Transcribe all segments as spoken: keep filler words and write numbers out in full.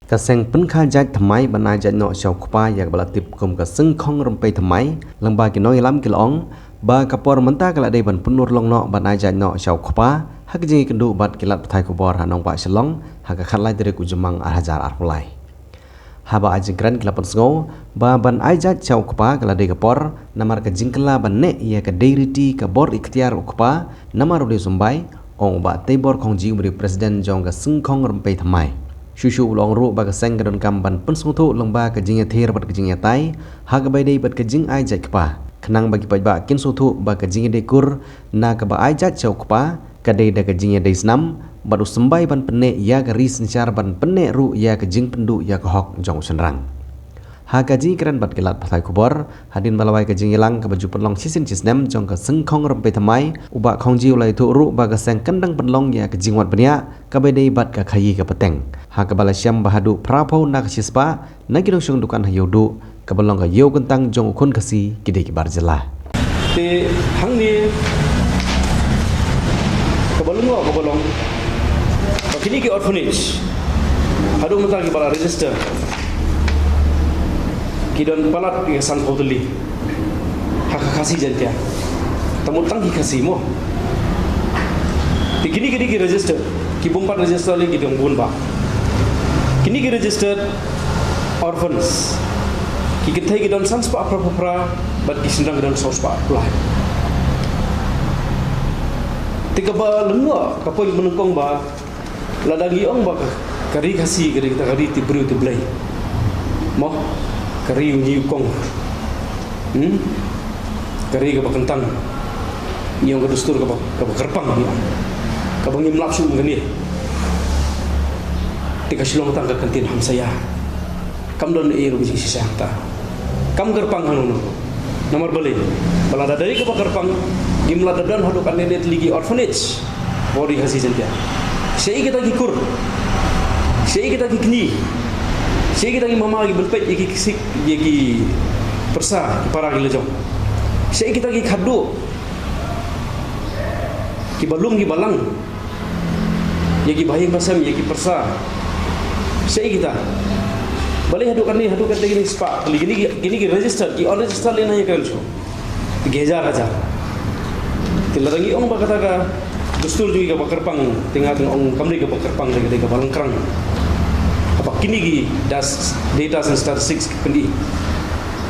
Ka seng pynkha jait thymmai ban ai jait noh sha u kpa ïa kaba la tip kum ka Syngkhong Rympei Thymmai, lyngba ki nongïalam ki la ong ba ka por mynta ka la dei ban pynurlong noh ban ai jait noh sha u kpa ha ka jingïakynduh bad ki lad pathai khubor ha nongbah Shillong ha ka khatlai tarik u Jymmang ar hajar arphew lai. Haba ai jingkren ki la pynsngew ba ban ai jait sha u kpa ka la dei ka por namar ka jingkylla ban neh ïa ka dei riti ka bor iktiar u kpa namar u dei u symbai, ong u Bah Teibor Khongji uba dei u President jong ka Syngkhong Rympei Thymmai. Shuh shuh u la ong ruh ba ka seng ka donkam ban pynsngewthuh lyngba ka jingïathir bad ka jingïatai ha kaba ïadei bad ka jingai jait kpa, khnang ba ki paidbah kin sngewthuh ba ka jingïadei kur na kaba ai jait sha u kpa ka dei da ka jingïadei snam bad u symbai ban pynneh ïa ka ri synshar ban pynneh ruh ïa ka jingpynduh ïa ka hok jong u shynrang. Ha ka jingkren bad ki lad pathai khubor hadien ba la wai ka jingïalang kaba ju pynlong shisien shisnem jong ka Syngkhong Rympei Thymmai, u Bah Khongji u la ïathuh ruh ba ka seng kan dang pynlong ïa ka jingwad bniah kaba ïadei bad ka khaïi ka pateng, ha kaba la shem ba haduh phraphew na ka shispah na ki nongshong dukan ha Ïewduh kaba long ka ïew kyntang jong u khun Khasi ki dei ki bar jylla. Te hangne kaba long, kaba long ba kine ki orphanage haduh mynta kiba la register ki don palat ïa ka sanphew tylli ha ka Khasi Jaiñtia. Te mut tang ki Khasi mo. Te kine, kine ki register, ki bym pat register lei ki dang bun bha. Kine ki registered orphans, ki kynthei ki don san spah phra phra bad ki shynrang ki don saw spah lai. Te kaba long ka point ba nyngkong ba lada ngi ong ba ka, ka ri Khasi ka ri, ka ri tip briew tip Blei, mo, ka ri u ñiewkong, hmm? Ka ri kaba kyntang, ngi ong ka dustur kaba, kaba kyrpang, ngi ong, kaba ngim lap shuh mynta. Te ka Shillong tang ka kyntien hamsaïa. Kam don ei ruh ka jingshisha hangta. Kam kyrpang hangno hangno. Namar balei? Ba lada dei kaba kyrpang, ngim lah da don haduh katne katne tylli ki orphanage ha ri Khasi Jaiñtia. Shaei kita ki kur, shaei kita ki kñi, shaei kita ki mama kiban peit ïa ki ksik, ïa ki pyrsa, ki para ki lajong. Shaei kita ki khadduh, kiba lum kiba lang ïa ki bahaïing bahasem, ïa ki pyrsa. Shaei kita. Balei haduh katne, haduh katne kine spah tylli, kine ki, kine ki registered, ki unregistered lei ngim ïakren shuh. Ki hajar hajar. Te lada ngi ong ba kata ka dustur jong ngi kaba kyrpang, te nga te nga ong kam dei kaba kyrpang, dei, dei kaba lyngkrang. Haba kine ki das, data and statistics ki pyni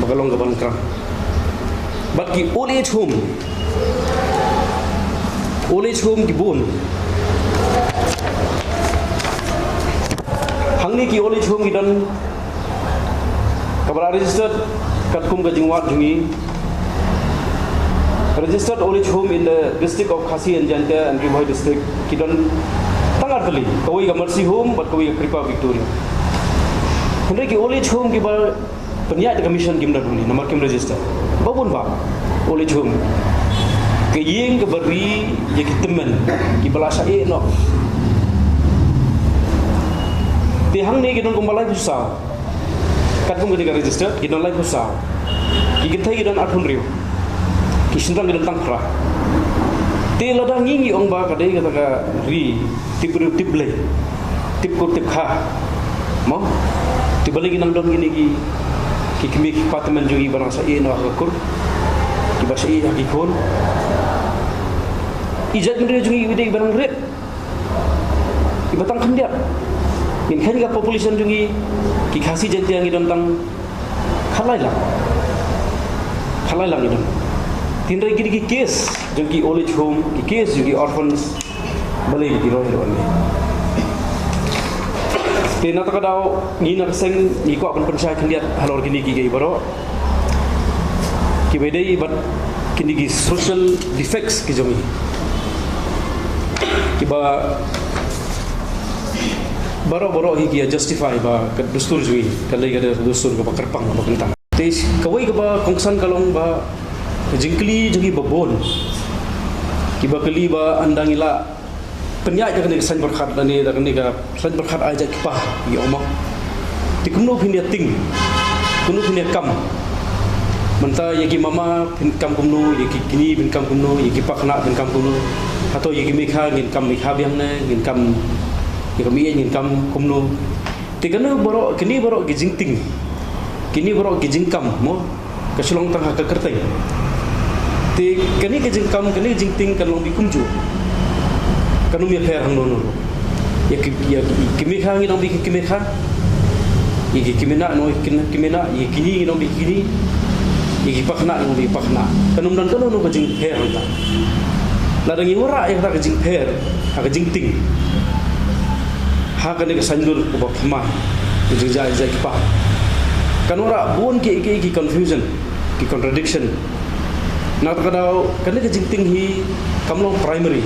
ba ka long kaba lyngkrang. Bad ki old age home, old age home ki bun. Hangne ki old age home ki don, kaba la registered katkum ka jingwad jong ngi, registered old age home in the district of Khasi and Jaintia and Ri Bhoi district, ki don tang ar tylli, kawei ka Mercy Home bad kawei ka Kripa Victoria. Hynrei ki old age home kiba pynïaid da ka mission kim don hangne namar kim register. Ba bun bha old age home, ka ïing kaba ri ïa ki tymmen kiba la shah ïeh noh. Te hangne ki don kumba laiphew saw. Katkum ka jaka register ki don laiphew saw. Ki kynthei ki don arphew hynriew. Ki shynrang ki don tang phra. Te lada ngi ngi ong ba ka dei kata ka ri tip briew tip Blei, tip kur tip kha, mo? Te balei ki nang don kine ki, ki kmie ki kpa tymmen jong ngi ba nang shah ïeh noh ha ka kur, kiba shah ïeh ha ki khun? I jaitbynriew jong ngi i dei ba nang rit, iba tang khyndiat. Ngin kheiñ ka population jong ngi, ki Khasi Jaiñtia ngi don tang khatlai lak. Khatlai lak ngi don. Hynrei kine ki case jong ki old age home, ki case jong ki orphans, balei ki roi ruh ne? Te na kata ka daw ngi na ka seng ngi kwah ban pynshai khyndiat halor kine kiei kiei baroh kiba dei bad kine ki social defects ki jong ngi, kiba baroh baroh hi ki ïa justify ba ka dustur jong ngi ka dei ka dustur kaba kyrpang, kaba kyntang. Te kawei kaba kongsan ka long ba ka jingkylli jong kiba bun, kiba kylli ba ynda ngi la pynïaid da kane ka saiñ pyrkhat, da kane, da kane ka saiñ pyrkhat ai jait kpa, ïa, mo. Te kumno phin ïa tieng, kumno phin ïa kam? Mynta ïa ki mama phin kam kumno, ïa ki kñi phin kam kumno, ïa ki pakna phin kam kumno? Hato ïa ki meikha ngin kam meikha biang ne ngin kam, ïa ka mei ngin kam kumno? Kane baroh, kine baroh ki jingtieng, kine baroh ki jingkam mo, ka shu long tang ha ka kyrteng. Te kane ka jingkam, kane ka jingtieng kan long beit kumjuh. Kan ym ïapher hangno hangno ruh. Ïa ki, ïa ki kmie kha ngi long beit ki kmie kha. Ïa ki kmie nah ngi long beit ki kmie nah, ïa kine ngi long beit kine. Ïa ki pakhynnah ngi long beit pakhynnah. Kan ym don kano kano ka jingpher hangta. Lada ngi wanrah ïa kata ka jingpher ha ka jingtieng, ha kane ka saiñdur kaba pynmih, ka jingjia jia kpa, kan wanrah bun ki, ki, ki confusion, ki contradiction. Na kata ka daw kane ka jingtieng hi kam long primary.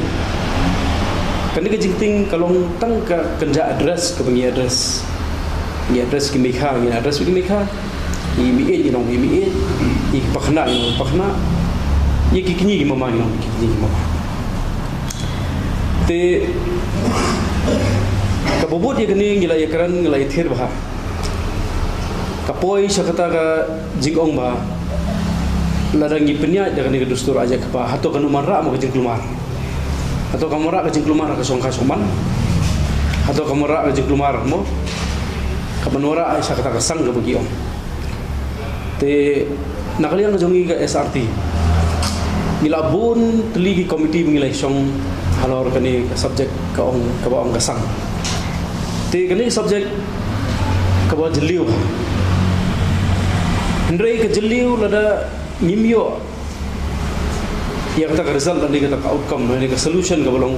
Kane ka jingtieng ka long tang ka kynja address kaba ngi address. Ngi address ki mei kha, ngi address ki mei kha. Ïa ki mei ïeit ngi long ïa ki mei ïeit, ïa ki pakhynnah ngi long pakhynnah, ïa ki kñi ki mama ngi long ki kñi ki mama. Te kaba bud ïa kane ngi la ïakren, ngi la ïathir bha. Ka poi sha kata ka jingong ba lada ngi pynïaid da kane ka dustur ajaid kpa, hato kan ym wanrah mo ka jingkulmar? Hato kan ym wanrah ka jingkulmar ha ka shongkha shongman? Hato kan ym wanrah ka jingkulmar mo kaban wanrah sha kata ka sang kaba ngi ong? Te na ka liang jong ngi ka S R T, ngi la bun tylli ki committee ba ngi la shong halor kane ka subject ka ong, kaba ong ka sang. Te kane ka subject kaba jylliew. Hynrei ka jylliew lada ngim ïoh ïa kata ka result lane kata ka outcome lane ka solution kaba long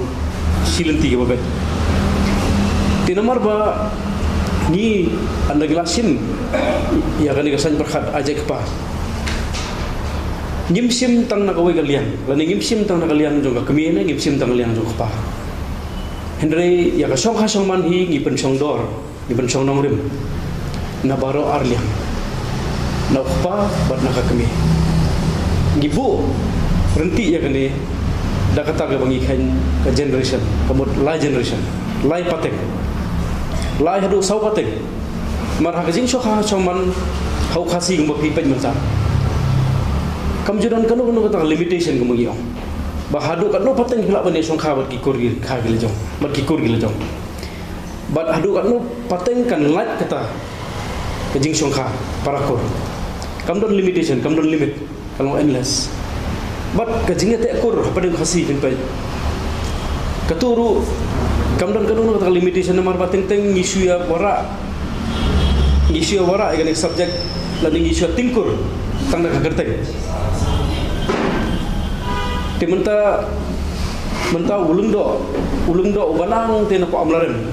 shi lynti kaba beit. Te namar ba ngi, ynda ngi la shim ïa kane ka saiñ pyrkhat ajaid kpa, ngim shim tang na kawei ka liang, lane ngim shim tang na ka liang jong ka kmie ne ngim shim tang na ka liang jong ka kpa. Hynrei ïa ka shongkha shongman hi ngi pynshong dor, ngi pynshong nongrim na baroh ar liang, na u kpa bad na ka kmie. Ngi buh ryntih ïa kane da kata kaba ngi kheiñ ka generation, ka mut lai generation, lai pateng, lai haduh saw pateng. Namar ha ka jingshongkha shongman ha u Khasi kumba phi peit mynta, kam ju don kano kano kata ka limitation kumba ngi ong ba haduh katno pateng phi lah ban ïa shongkha bad ki kur ki kha ki la jong, bad ki kur ki la jong. Bad haduh katno pateng kan lait kata ka jingshongkha para kur. Kam don limitation, kam don limit, ka long endless. Bad ka jingïateh kur hapdeng Khasi phin peit, kato ruh kam don kano kano kata ka limitation namar ba teng teng ngi shu ïa wanrah, ngi shu ïa wanrah ïa kane ka subject lane ngi shu ïa tieng kur tang da ka kyrteng. Te mynta, mynta u Lyngdoh, u Lyngdoh uba nang te na poh Amlarem,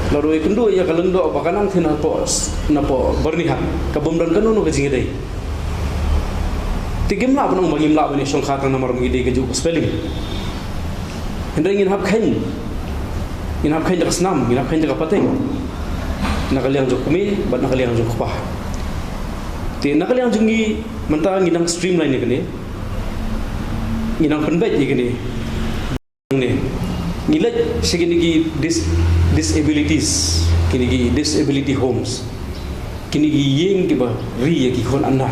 la ruh ïakynduh ïa ka Lyngdoh ba ka nang te na poh, na poh Byrnihat, ka bym don kano kano ka jingïadei. Te kim lah ban ong ba ngim lah ban ïa shongkha tang namar ba ngi dei kajuh ka spelling. Hynrei ngin hap kheiñ, ngin hap kheiñ da ka snam, ngin hap kheiñ da ka pateng, na ka liang jong ka kmie bad na ka liang jong ka kpa. Te na ka liang jong ngi mynta ngi nang streamline ïa kane, ngi nang pynbeit ïa kane. Ne, ngi leit sha kine ki dis-, disabilities, kine ki disability homes, kine ki ïing kiba ri ïa ki khun anda.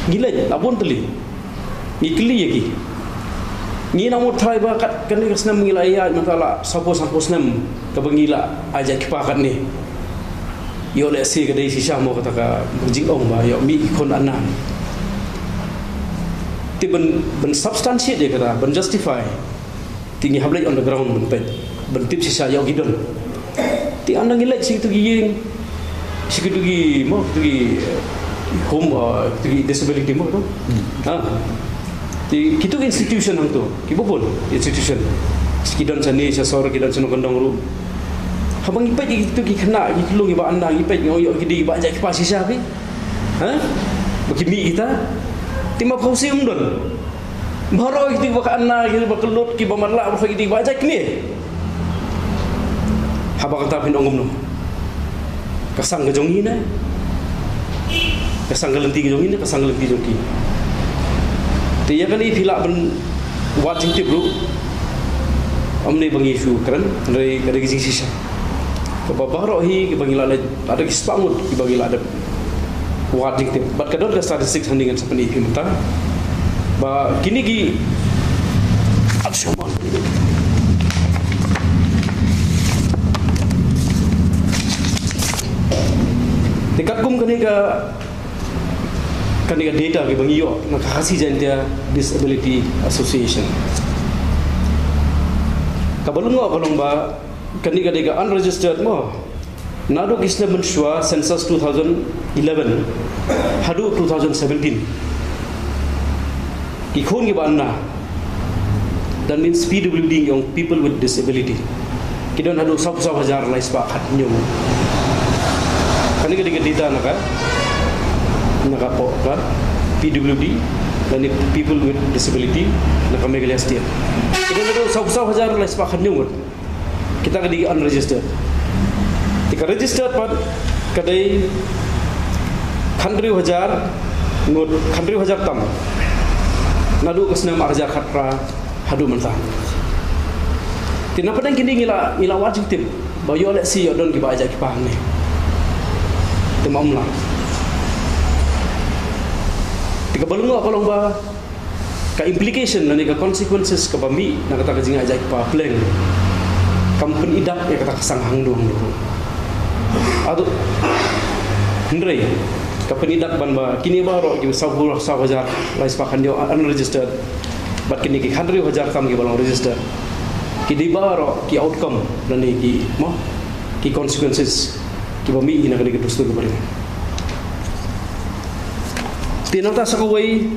Ngi leit la bun tylli, ngi kylli ïa ki. Ngi nang mut tharai ba kat kane ka snem ngi la ïaid mynta la sawphew sanphew snem kaba ngi la ajaid kpa katne. Ïoh lehse ka dei shisha mo kata ka jingong ba ïoh mih ki khun anda. Te ban, ban substantiate ïa kata, ban justify, te ngi hap leit on the ground ban peit, ban tip shisha ïoh ki don. Te ynda ngi leit sha kitu ki ïing, sha kitu ki mo, kitu ki, eh, home, eh, kitu ki disability mo tu. Ha. Te kitu ki institution hangtu, kiba bun institution. Ki don shane sha sor, ki don shano kyndong ruh. Haba ngi peit ïa kitu ki khynnah, ki khyllung, kiba anda, ngi peit ngi ong ïoh ki dei kiba ajaid kpa shisha phi. Ha? Ba ki mih kita. Te ma phi ong shisha ym don. Baroh kitu kiba ka anda, kiba kyllut, kiba matlah, baroh kitu kiba ajaid kmie. Haba kata phin ong kumno? Ka sang ka jong ngi ne? Ka sang ka lynti ka jong ngi ne, ka sang ka lynti jong ki? Te ïa kane phi lah ban wad jingtip ruh. Ym ne ba ngi shu kren, hynrei ka dei ka jingshisha. Kaba baroh hi kiba ngi la leit, la da ki spah ngut kiba ngi la dep wad jingtip. Bad ka don ka statistics hangne ngan sa pyni ïa phi mynta. Ba kine ki, Ka, kane ka data kiba ngi ïoh na ka Khasi Jaintia Disability Association. Kaba lyngngoh ka long ba kane ka dei ka unregistered mo. Naduh ki snem mynshuwa census two thousand eleven haduh two thousand seventeen, ki khun kiba anna, that means P W D, young people with disability, ki don haduh saw phew saw hajar lai spah khathynñiew. Kane ka dei ka data na ka, na ka pdf ka P W D lane people with disability na ka Meghalaya State. Ki don haduh saw phew saw hajar lai spah khathynñiew. Kita ka dei unregistered. Te ka registered pat ka dei khathynriew hajar ngut, khathynriew hajar tam naduh ka snem ar hajar khatphra haduh mynta. Te na pdeng kine ngi la, ngi la wad jingtip ba ïoh lehse ïoh don kiba ai jait ki phang ne. Te ym lah. Te kaba lyngngoh ka long ba ka implication lane ka consequences kaba mih na kata ka jingai jait ki phang pleng kam pyni dak ïa kata ka sang hangno hangno. Haduh hynrei ka pyni dak ban ba kine baroh ki saw phew saw hajar lai spah khathynñiew unregistered bad kine ki khathynriew hajar tam kiba long registered, ki dei baroh ki outcome lane ki mo, ki consequences kiba mih na kane ka dustur kaba ri. Te nangta sa kawei,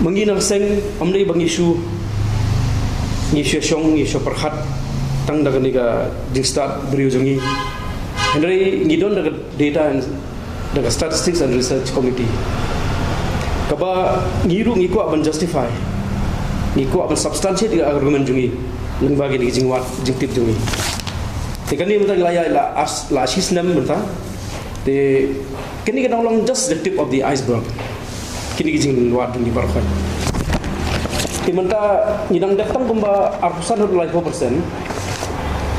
ma ngi na ka seng, ym dei ba ngi shu, ngi shu shong, ngi shu pyrkhat tang da kane ka jingstad briew jong ngi. Hynrei ngi don da ka data and da ka Statistics and Research Committee, kaba ngi ruh ngi kwah ban justify, ngi kwah ban substantiate ka argument jong ngi lyngba kine ki jingwad jingtip jong ngi. Te kane mynta la ïa la ar, la shi snem mynta. Te kine ki dang long just the tip of the iceberg. Kine ki jingwad jong ngi baroh. Te mynta ngi dang dep tang kumba arphew san haduh laiphew percent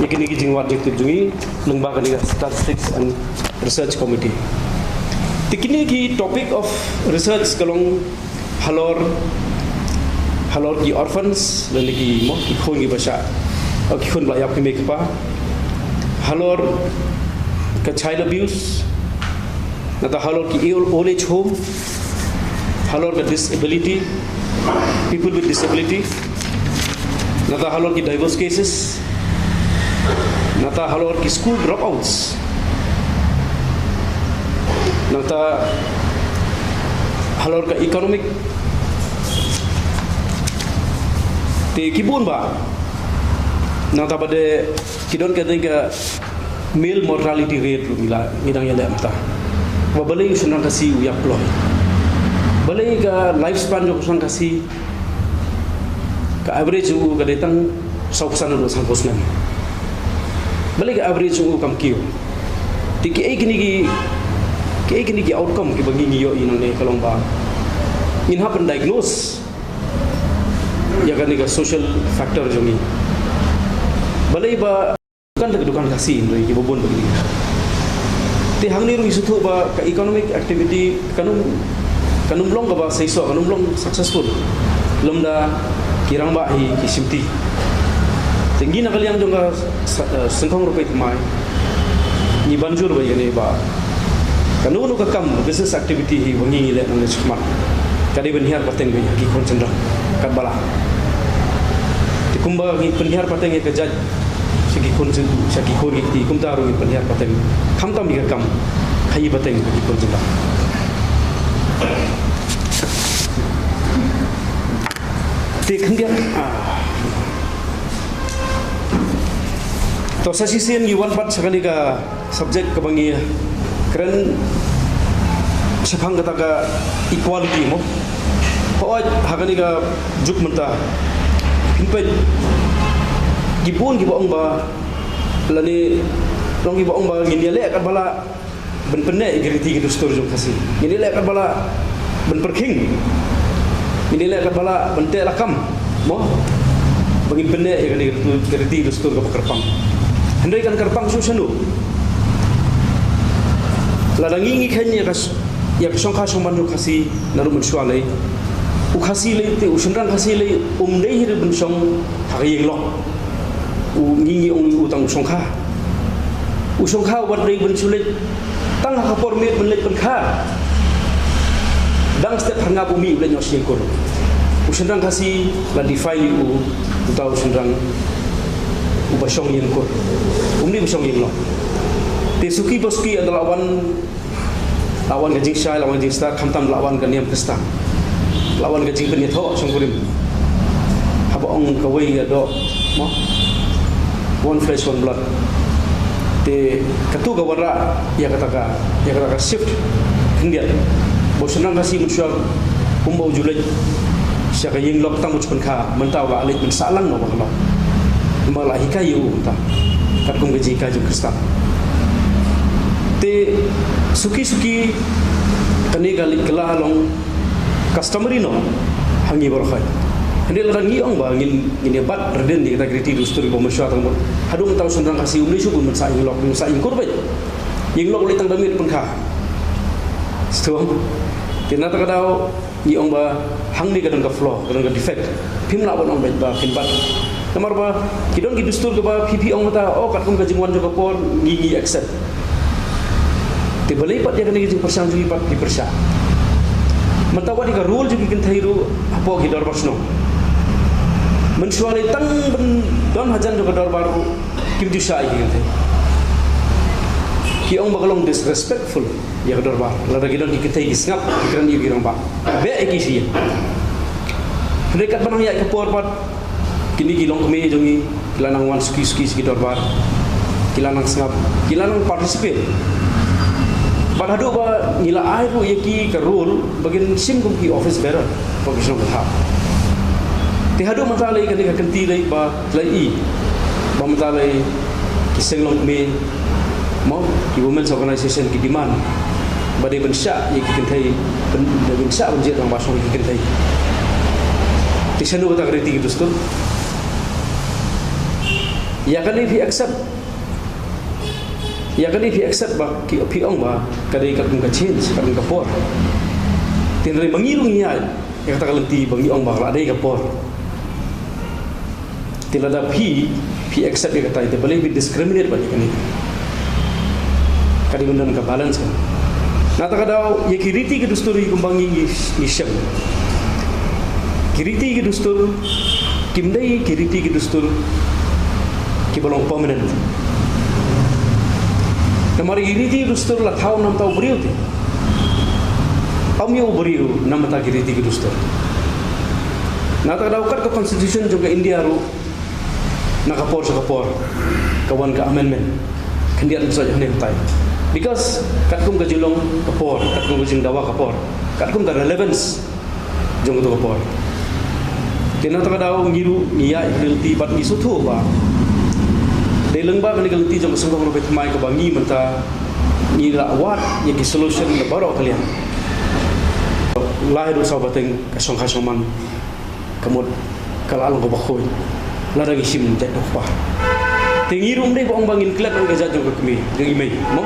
ïa kine ki jingwad jingtip jong ngi lyngba kane ka Statistics and Research Committee. Te kine ki topic of research ka long halor, halor ki orphans lane ki mo, ki khun kiba shah, ki khun ba la ïap ki mei ki pa, halor ka child abuse, nangta halor ki old, old age home, halor ka disability, people with disability, nangta halor ki divorce cases, nangta halor ki school dropouts, nangta halor ka economic. Te ki bun bah. Nangta ba dei ki don ka dei ka male mortality rate ruh ngi la, ngi dang ïaleh mynta. Ba balei u shynrang Khasi u ïap kloi? Balei ka lifespan jong u shynrang Khasi, ka average jong u ka dei tang saw phew san haduh sanphew snem? Balei ka average jong u kam kiew? Te kiei kine ki, kiei kine ki outcome kiba ngi, ngi ïohi nangne ka long ba ngin hap ban diagnose ïa kane ka social factor jong ngi. Balei ba kan da ka dukan Khasi hynrei kiba bun ba ki. Te hangne ruh ngi sngewthuh ba ka economic activity kan ym, kan ym long kaba seisoh, kan ym long successful lymda ki rangbah hi ki shimti. Te ngi na ka liang jong ka sa-, eh, Syngkhong Rupai Thymmai, ngi ban jur ba ïa kane ba kano kano ka kam business activity hi ba ngi ngi leh nangne shakhmat, ka dei ban hiar pateng ba ïa ki khun shynrang katba lah. Te kumba ngi pynhiar pateng ïa ka jait sha ki khun shyn-, sha ki khun ki kti, kumta ruh ngi pynhiar pateng khamtam ïa ka kam khaïi pateng ïa ki khun shynrang. Te khyndiat, ah. To sa shisien ngi wan pat sha kane ka subject kaba ngi kren shaphang kata ka equality mo. Hooid, ha kane ka juk mynta, phin peit ki bun kiba ong ba, lane long kiba ong ba ngin ïaleh katba lah ban pynneh ïa ki riti ki dustur jong Khasi. Ngin ïaleh katba lah ban pyrkhing. Ngin ïaleh katba lah ban teh lakam mo, ba ngin pynneh ïa kane ka riti dustur kaba kyrpang. Hynrei kan kyrpang shuh shano? Lada ngi ngi kheiñ ïa ka sh-, ïa ka shongkha shongman jong Khasi naduh mynshuwa lei, u Khasi lei te u shynrang Khasi lei um dei hi ruh ban shong ha ka ïing lok. U ngi ngi ong u tang u shongkha. U shongkha u ba dei ban shu leit Tang ha ka por miet ban leit pynkha, dang step pharngap u mih u leit noh sha ïing kur. U shynrang Khasi la defy ïa u, uta u shynrang uba shong ïing kur. Um dei uba shong ïing lok. Te suki ba suki ynda la wan, la wan ka jingshai, la wan ka jingstad, khamtam la wan ka niam Khristan. La wan ka jingpynïathoh shongkurim. Haba ong kawei ka doh, mo? One flesh, one blood. Te katu ka wanrah ïa kata ka, ïa kata ka shift khyndiat. Ba u shynrang Khasi mynshuwa kumba u ju leit sha ka ïing lok tang ban pynkha, mynta u la leit ban sah lang noh ba ka lok. Ba la hikai ïa u mynta katkum ka jinghikai jong u Khristan. Te suki suki kane ka leit kylla long customary noh ha ngi baroh khoit. Hynrei lada ngi ong ba ngin, ngin ïa bat ridin ïa kita ki riti dustur ba mynshuwa tang ba haduh mynta u shynrang Khasi um leit shuh ban sah ïing lok, ban sah ïing kur beit. Ïing lok u leit tang da miet pynkha. Sngewthuh? Te na kata ka daw ngi ong ba hangne ka don ka flaw, ka don ka defect. Phim lah ban ong beit ba kin bat. Namar ba ki don ki dustur kaba phi, phi ong mynta, oh, katkum ka jingwan jong ka por ngi, ngi accept. Te balei pat ïa kane ka jingpyrshang jong ngi pat phi pyrshah? Mynta wat ïa ka rule jong ki kynthei ruh hapoh ki dorbar shnong. Mynshuwa lei tang ban don hajan jong ka dorbar ruh kim ju shah ïa ki kynthei. Ki ong ba ka long disrespectful ïa ka dorbar. Lada ki don ki kynthei ki sngap, ki kren ïa ki rangbah. Beh ïa ki shi ïing. Hynrei katba nang ïaid ka por pat, kine ki longkmie jong ngi ki la nang wan suki suki sha ki dorbar. Ki la nang sngap, ki la nang participate. Bad haduh ba ngi la ai ruh ïa ki ka role ba kin shim kum ki office bearer hapoh ki shnong ki thaw. Te haduh mynta lei kane ka kynti lei ba la i ba mynta lei ki seng longkmie, mo, ki women's organization ki demand ba dei ban shah ïa ki kynthei, ban, dei ban shah ban jied rangbah shnong ïa ki kynthei. Te shano kata ka riti ka dustur? Ïa kane phi accept, ïa kane phi accept ba ki, phi ong ba ka dei katkum ka change, katkum ka por. Te hynrei ma ngi ruh ngi ïaid ïa kata ka lynti ba ngi ong ba ka la dei ka por. Te lada phi, phi accept ïa kata, te balei phi discriminate bad ïa kane? Ka dei ban don ka balance ka. Na kata ka daw ïa ki riti ki dustur hi kumba ngi, ngi, ngi shem. Ki riti ki dustur kim dei ki riti ki dustur kiba long permanent. Namar ïa ki riti ki dustur la thaw namar u briew te. Ym ïa u briew namar ki riti ki dustur. Na kata ka daw kat ka constitution jong ka India ruh, na ka por sha ka por ka wan ka amendment. Khyndiat mynta hangne mynta. Because katkum ka jinglong ka por, katkum ka jingdawa ka por, katkum ka relevance jong kato ka por. Te na kata ka daw ngi ruh ngi ïaid lynti bad ngi sngewthuh ba dei lyngba kane ka lynti jong ka Seng Kynrad Ri Bhoi Thymmai kaba ngi mynta ngi la wad ïa ki solution na baroh ka liang. Lai haduh saw pateng ka shongkha shongman ka mut ka la long kaba khuid lada ngi shim jait u kpa. Te ngi ruh ym dei ba ong ba ngin klet ïa ka jait jong ka kmie jong i mei, mo?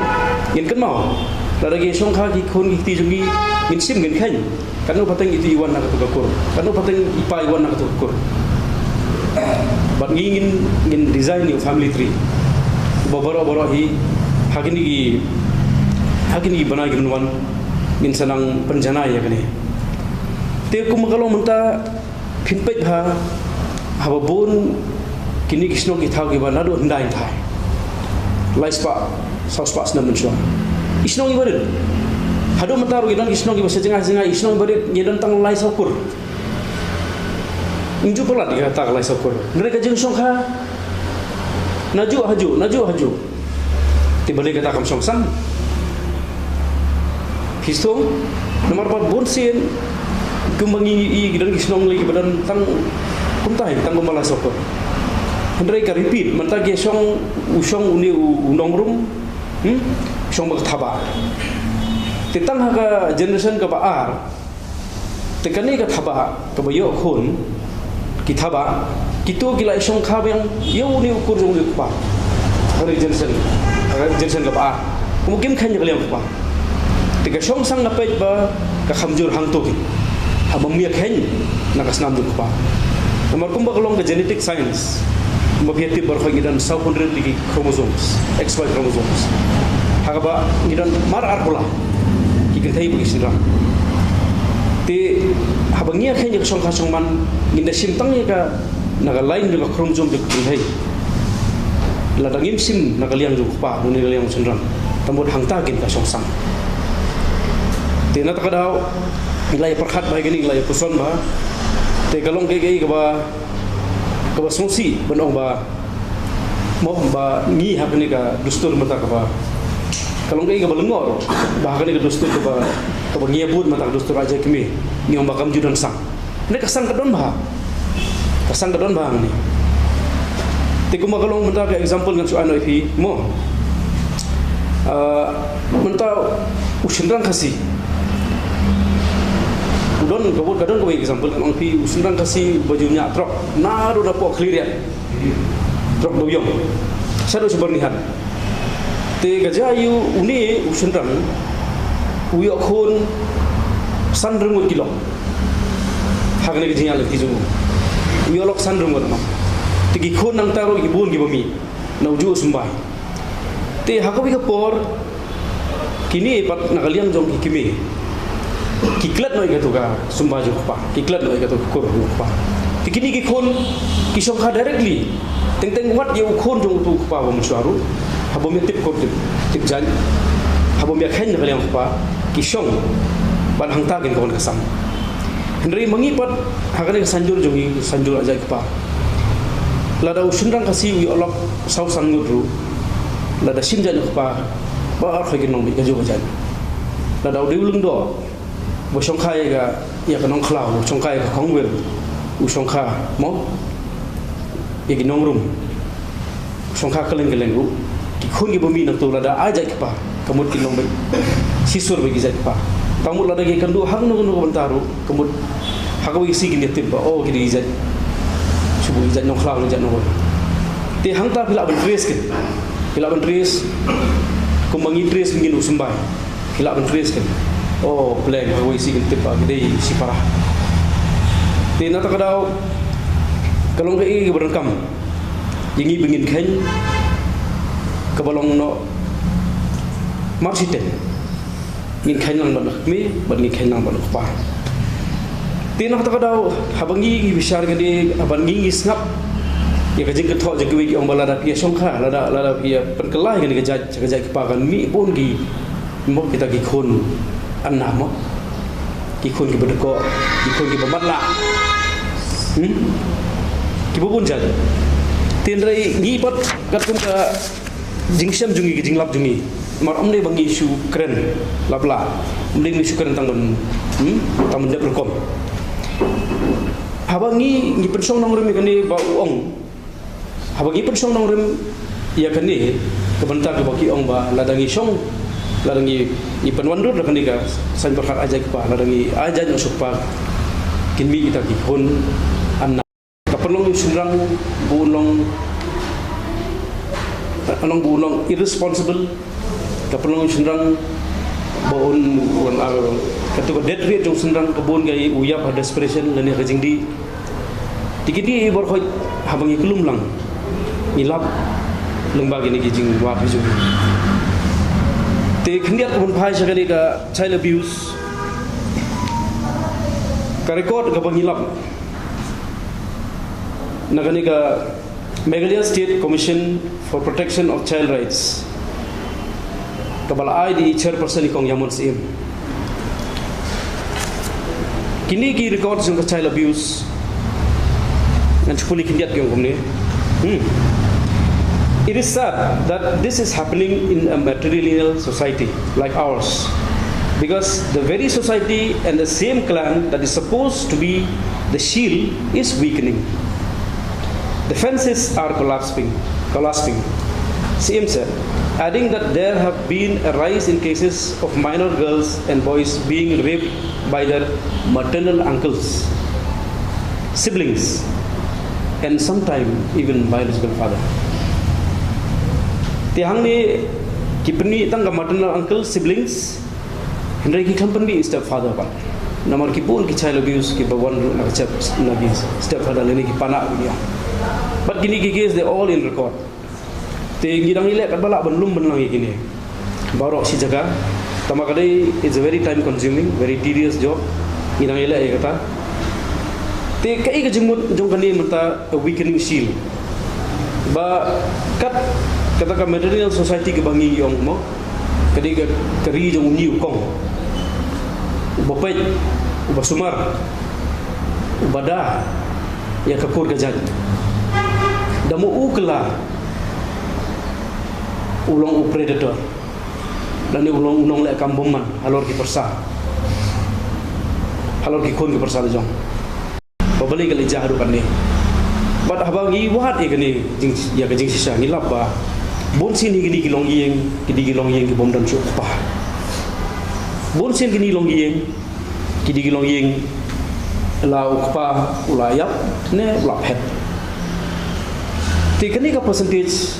Ngin kynmaw lada ki shongkha ki khun ki kti jong ngi ngin shim ngin kheiñ. Katno pateng itu i wan na katu ka kur, katno pateng i pa i wan na katu ka kur. Bad ngi ngin, ngin design ïa u family tree ba baroh baroh hi ha kine ki, ha kine ki bnai ki ban wan ngin sa nang pynjanai ïa kane. Te kumba ka long mynta phin peit ha, haba bun kine ki shnong ki thaw kiba naduh hyndai thai, lai spah, saw spah snem mynshuwa, i shnong iba rit. Haduh mynta ruh ki don ki shnong kiba sha jngai sha jngai, i shnong iba rit ngi don tang lai saw kur. Ym ju palat ïa kata ka lai saw kur. Hynrei ka jingshongkha najuh hajuh, najuh hajuh. Te balei kata kam shong sang? Phi sngewthuh? Namar ba bun sien kumba ngi ïohi ki don ki shnong lei kiba don tang kumta hi, tang kumba lai saw kur. Hynrei ka repeat, mynta ki shong, u shong une u, u nongrum, hmm? Shong ba ka thaba. Te tang ha ka generation kaba ar, te kane ka thaba kaba ïoh khun, ki thaba, kito ki la shongkha biang ïa une u kur jong une u kpa. Kane ka generation, kane ka generation kaba ar. Kumno kim kheiñ ïa ka liang u kpa. Te ka shong sang nga peit ba ka kham jur hangto ki. Haba ym ïa kheiñ na ka snam jong u kpa. Namar kumba ka long ka genetic science, kumba phi ïa tip baroh ngi don saw hundred tylli ki chromosomes, X Y chromosomes. Ha kaba ngi don mar arphew lai ki kynthei bad ki shynrang. Te haba ngi ïa kheiñ ïa ka shongkha shongman, ngin da shim tang ïa ka na ka line jong ka chromosome jong ka kynthei. Lada ngim shim na ka liang jong u kpa, na ka liang jong u shynrang, te mut hangta kin ka shongsang. Te na kata ka daw ngi la ïa pyrkhat bha ïa kane, ngi la ïa puson bha. Te ka long kaei kaei kaba, kaba sngewsih ban ong ba, mo, ba ngi ha kane ka dustur mynta kaba, ka long kaei kaba lyngngoh ruh, ba ha kane ka dustur kaba, kaba ngi ïa bud mynta ka dustur ai jait kmie, ngi ong ba kam ju don sang. Hynrei ka sang ka don bha. Ka sang ka don bha hangne. Te kumba ka long mynta ka example ngan shu ai noh ïa phi, mo. Ah, mynta u shynrang Khasi u don, ka bud ka don kawei example ngan ong ïa phi, u shynrang Khasi ba ju ñiah trok naduh da poh Khliehriat, trok Dewiong shaduh sha Byrnihat. Te ka jia ïa u, une u shynrang u ïoh khun san ryngut ki lok. Ha kane ka jingïaid lynti jong u, u ïoh lok san ryngut noh. Te ki khun nangta ruh ki bun kiba mih na u juh u symbai. Te ha kawei ka por kine pat na ka liang jong ki kmie ki klet noh ïa kato ka symbai jong u kpa, ki klet noh ïa kato ka kur jong u kpa. Te kine ki khun ki shongkha directly, teng teng wat ïa u khun jong uto u kpa ba mynshuwa ruh, haba ym ïa tip kur tip, tip jait, haba ym ïa kheiñ na ka liang u kpa, ki shong. Bad hangta kin ka wan ka sang. Hynrei ma ngi pat, ha kane ka sanjur jong ngi, sanjur ai jait kpa, lada u shynrang Khasi u ïoh lok saw san ngut ruh, lada shim jait na u kpa, baroh kin long beit kajuh ka jait. Lada u dei u lyngdoh ba shongkha ïa ka, ïa ka nongkhlaw, u shongkha ïa ka khongwir, u shongkha, mo, ïa ki nongrum, u shongkha kylleng kylleng ruh, ki khun kiba mih nangto lada ai jait kpa, ka mut kin long beit shisur beit ki jait kpa. Tang mut lada ki kynduh ha kano kano ka bynta ruh, ka mut ha kawei ka sngi kin ïa tip ba, oh, ki dei ki jait, shu ki jait nongkhlaw ne jait nongrum. Te hangta phi lah ban trace kin, phi lah ban trace kumba ngi trace kin u symbai. Ki lah ban trace kin. Oh, pleng, ha kawei ka sngi kin tip ba ki dei shipara. Te na kata ka daw ka long kaei kaba donkam ïa ngi ba ngin kheiñ kaba long noh marshiteng. Ngin kheiñ lang bad u kmie bad ngin kheiñ lang bad u kpa. Te na kata ka daw haba ngi, ngi bishar kane, haba ngi, ngi sngap ïa ka jingkynthoh jong kiwei ki ong ba lada phi ïa shongkha, lada, lada phi ïa pynkylla ïa kane ka jait sha ka jait kpa kan mih bun ki, mo, kita ki khun anna, mo, ki khun kiba dkoh, ki khun kiba matlah, hmm, kiba bun jait. Te hynrei ngi pat katkum ka jingshem jong ngi, ka jinglap jong ngi, namar ym dei ba ngi shu kren lap lah, ym dei ngi shu kren tang ban, hmm, tang ban dep rukom. Haba ngi, ngi pynshong nongrim ïa kane ba u ong, haba ngi pynshong nongrim ïa kane, ka bynta kaba ki ong ba lada ngi shong, lada ngi, ngi pynwandur da kane ka saiñ pyrkhat ai jait kpa, lada ngi ai jait noh sha u kpa, kin mih kita ki khun anna. Ka pynlong ïa u shynrang ba un long, ka pynlong ba un long irresponsible. Ka pynlong ïa u shynrang ba un, un, ah, kato ka death rate jong u shynrang ka bun, ka ïa u ïap ha desperation lane ha ka jingdih. Te kine baroh haba ngi kyllum lang, ngi lap lyngba kine ki jingwad ki jong ngi. Te khyndiat ka ban phai sha kane ka child abuse, ka record kaba ngi lap na kane ka Meghalaya State Commission for Protection of Child Rights, kaba la ai da i chairperson i Kong Yamon Syiem. Kine ki records jong ka child abuse, ngan shu pule khyndiat ki ong kumne. Hmm. It is sad that this is happening in a matrilineal society like ours, because the very society and the same clan that is supposed to be the shield is weakening. The fences are collapsing, collapsing, Syiem said, adding that there have been a rise in cases of minor girls and boys being raped by their maternal uncles, siblings, and sometimes even biological father. Te hangne ki pynmih tang ka maternal uncle, siblings, hynrei kim pynmih stepfather pat. Namar ki bun ki child abuse kiba wan ruh na ka step, na ki stepfather lane ki panak ruh ïa. But kine ki case, they all in record. Te ngi dang ïaleh katba lah ban lum ban lang ïa kine. baroh shi jaka. Tangba ka dei, it's a very time consuming, very tedious job. Ngi dang ïaleh ïa kata. Te kaei ka jingmut jong kane mynta, a weakening shield. Ba kat kata ka matrilineal society kaba ngi ïong mo, ka dei ka, ka ri jong u ñi u kong, uba peit, uba sumar, uba da ïa ka kur ka jait. Da mo u kylla, u long u predator, lane u long u nongleh kam bymman halor ki pyrsa, halor ki khun ki pyrsa la jong. Ba balei ka leit jia haduh katne? Bad haba ngi wad ïa kane jing, ïa ka jingshisha, ngi lap ba bun sien hi kine ki longïing, kine ki longïing ki bym don shuh u kpa. Bun sien kine ki longïing, kine ki longïing, la u kpa u la ïap ne u la phet. Te kane ka percentage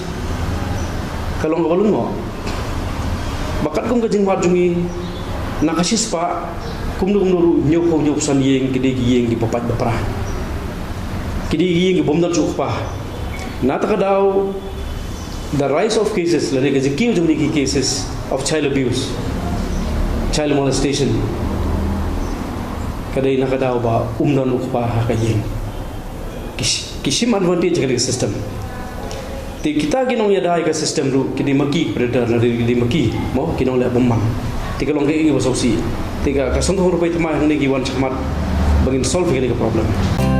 ka long kaba lyngngoh. Ba katkum ka jingwad jong ngi, na ka shispah, kumno kumno ruh hynñiewphew hynñiewphew san ïing ki dei ki ïing kiba pait ba pra, ki dei ki ïing ki bym don shuh u kpa. Na kata ka daw, the rise of cases, lane ka jingkiew jong kine ki cases of child abuse, child molestation, ka dei na ka daw ba um don u kpa ha ka ïing. Ki sh-, ki shim advantage ha ka system. Te kita ki nongïada ïa ka system ruh ki dei ma ki predator, lane ki dei ma ki mo, ki nongleh bymman. Te ka long kaei kaba sngewsih. Te ka, ka sngewthuh ruh ba thymmai hangne ki wan shakhmat ba ngin solve ïa kane ka problem.